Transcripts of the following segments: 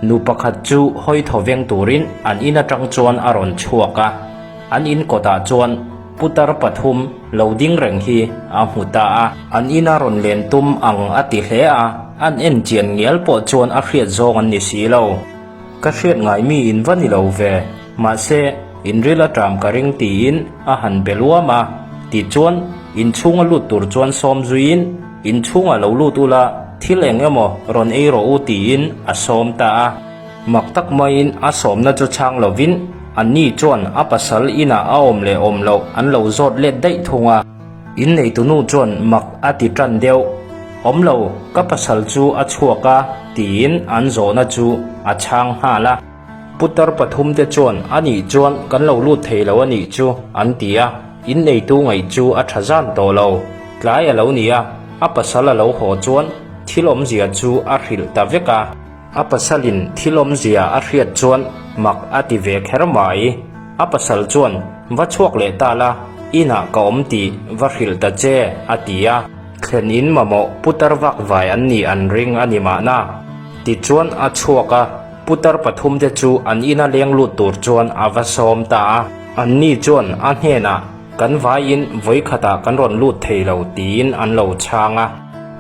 Nu pakhat chu hawi thaw veng turin an in atang chuan a rawn chhuak a. An in kawtah chuan putar pathum lo ding reng hi a hmu ta a. An ina rawn len tum ang a ti hle a, an en chian ngial pawh chuan a hriat zawng an ni si lo. Ka hriat ngai mi in va ni lo ve, mahse in ril a ṭam ka ring tiin a han be luam a. Tichuan inchhunga lut tur chuan sawm zuiin inchhungah lo lut ula thil eng emaw rawn ei rawh u tiin a sawm ta a. Mak tak maiin a sawmna chu chhang lovin anni chuan a pasal inah a awm leh awm loh an lo zawt let daih thung a. Inneitunu chuan mak a ti tan deuh. Awm lo, ka pasal chu a chhuak a, tiin an zawhna chu a chhang nghal a. Putar pathumte chuan a nih chuan kan lo lut thei lo a nih chu an ti a, inneitu ngaih chu a tha zan tawh lo. Tlai a lo ni a, a pasal a lo haw chuan thil awmzia chu a hrilh ta vek a. A pasalin thil awmzia a hriat chuan mak a ti ve kher mai. A pasal chuan, Va chhuak leh ta la, inah ka awm tih va hrilh ta che, a ti a. Thlen in mamawh putar vak vai an nih an ring a ni mahna. Tichuan a chhuak a, putar pathumte chu an ina leng lut tur chuan a va sawm ta a. Anni chuan a hnenah, Kan vaiin vawikhatah kan rawn lut thei lo, tiin an lo chhang a.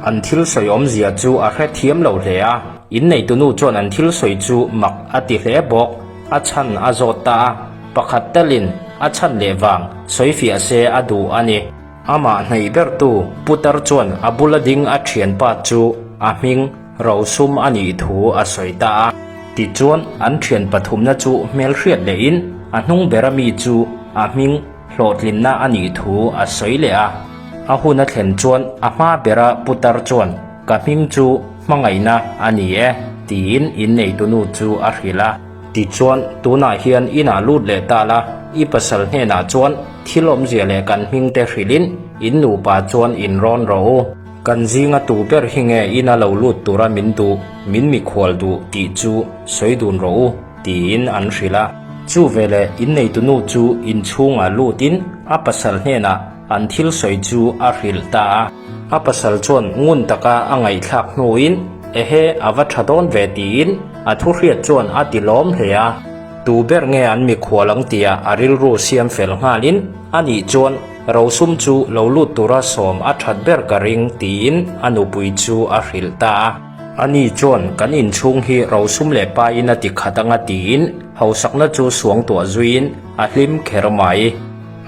An thil sawi awmzia chu a hrethiam lo hle a, inneitunu chuan an thil sawi chu mak a ti hle bawk. A chhan a zawt ta a, pakhat telin a chhan leh vang sawi fiah se a duh a ni. Amah hnaih bertu Putar chuan a bula ding a thianpa chu a hming rosum a nih thu a sawi ta a. Tichuan an thian pathumna chu hmelhriat lehin a hnung bera mi chu a hming hlawhtlinna a nih thu a sawi leh a. A hun a thlen chuan a hma bera Putar chuan ka hming chu hmangaihna a ni e tiin inneitunu chu a hrilh a. Tichuan, tunah hian inah lut leh ta la, i pasal hnenah chuan thil awmzia leh kan hmingte hrilhin in nupa chuan in rawn rawh u. Kan zinga tu ber hi nge ina lo lut tura min duh, min mikhual duh tih chu sawi dun rawh u, tiin an hrilh a. Chu veleh inneitunu chu inchhungah lutin a pasal hnenah an thil sawi chu a hrilh ta a. A pasal chuan ngun taka a ngaihthlak hnuin, Ehe, a va tha dawn ve tiin a thu hriat chuan a ti lawm hle a. Tu ber nge an mikhual ang tia a rilru siam fel nghalin, Anih chuan rosum chu lo lut tura sawm a that ber ka ring tiin a nupui chu a hrilh ta a. Ani chuan kan inchhung hi rosum leh pain a ti khat anga tiin hausakna chu suangtuah zuiin a hlim kher mai.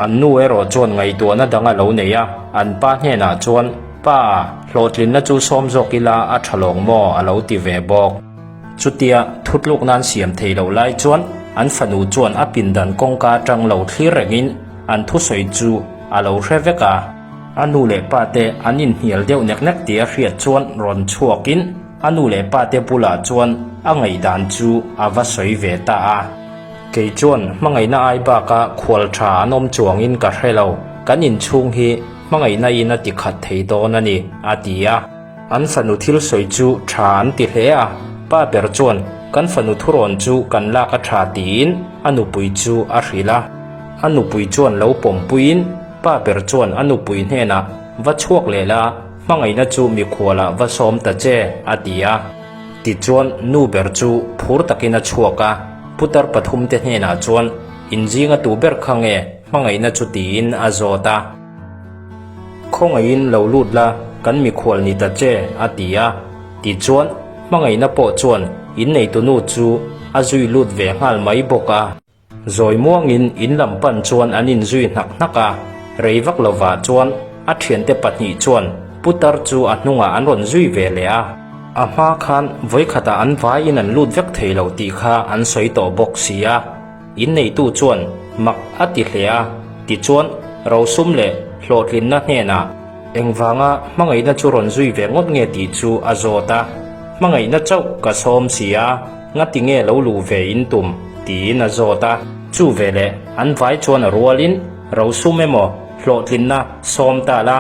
An nu erawh chuan ngaihtuahna dang a lo nei a, an pa hnenah chuan, Pa, hlawhtlinna chu sawm zawk ila a tha lawng maw? a lo ti ve bawk. Chutia thutlukna an siam thei loh lai chuan an fanu chuan a pindan kawngka atang lo thlir rengin an thusawi chu a lo hre vek a. A nu leh pa te an inhnial deuh nek nek tih a hriat chuan rawn chhuakin a nu leh pa te bulah chuan a ngaihdan chu a va sawi ve ta a. Kei chuan hmangaihna ai baka khual tha an awm chuangin ka hre lo, kan inchhung hi hmangaihna in a ti khat thei dawn a ni, a ti a. An fanu thil sawi chu tha an ti hle a, pa ber chuan kan fanu thurawn chu kan lak a tha tiin a nupui chu a hrilh a. A nupui chuan lo pawmpuiin pa ber chuan a nupui hnenah va chhuak leh la, hmangaihna chu mikhualah va sawm ta che, a ti a. Tichuan nu ber chu phur takin a chhuak a, putar pathumte hnenah chuan inzinga tu ber kha nge hmangaihna chu tiin a zawt a. Khawngaihin lo lut la, kan mikhual ni ta che, a ti a. Tichuan hmangaihna pawh chuan inneitunu chu a zui lut ve nghal mai bawk a. Zawi muangin in lam pan chuan an inzui hnak hnak a, rei vak lovah chuan a thiante pahnih chuan putar chu a hnungah an rawn zui ve leh a. A hma khan vawikhatah an vaiin an lut vek thei lo tih kha an sawi tawh bawk si a, inneitu chuan mak a ti hle a, tichuan rosum leh hlawhtlinna hnenah engvanga hmangaihna chu rawn zui ve ngawt nge tih chu a zawt a, hmangaihna chauh ka sawm si a. Ngati nge lo luh ve in tum? tiin a zawt a. Chu veleh an vai chuan a rualin rosum emaw hlawhtlinna sawm ta la.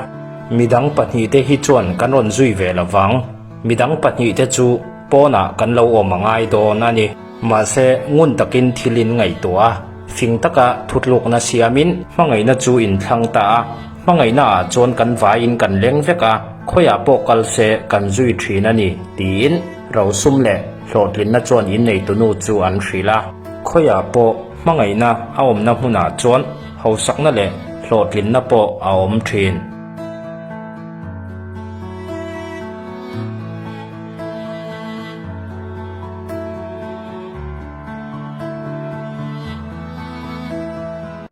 Midang pahnihte hi chuan kan rawn zui ve lo vang. Midang pahnihte chu pawnah kan lo awm a ngai dawn a ni. Mahse, ngun takin thil in ngaihtuah a, fing taka thutlukna siamin hmangaihna chu in thlang ta a. Hmangaihna ah chuan kan vaiin kan leng vek a, khawiah pawh kal se kan zui thin a ni, tiin. Rosum leh hlawhtlinna chuan inneitunu chu an hrilh a. Khawiah pawh hmangaihna a awmna hmunah chuan hausakna leh hlawhtlinna pawh a awm thin.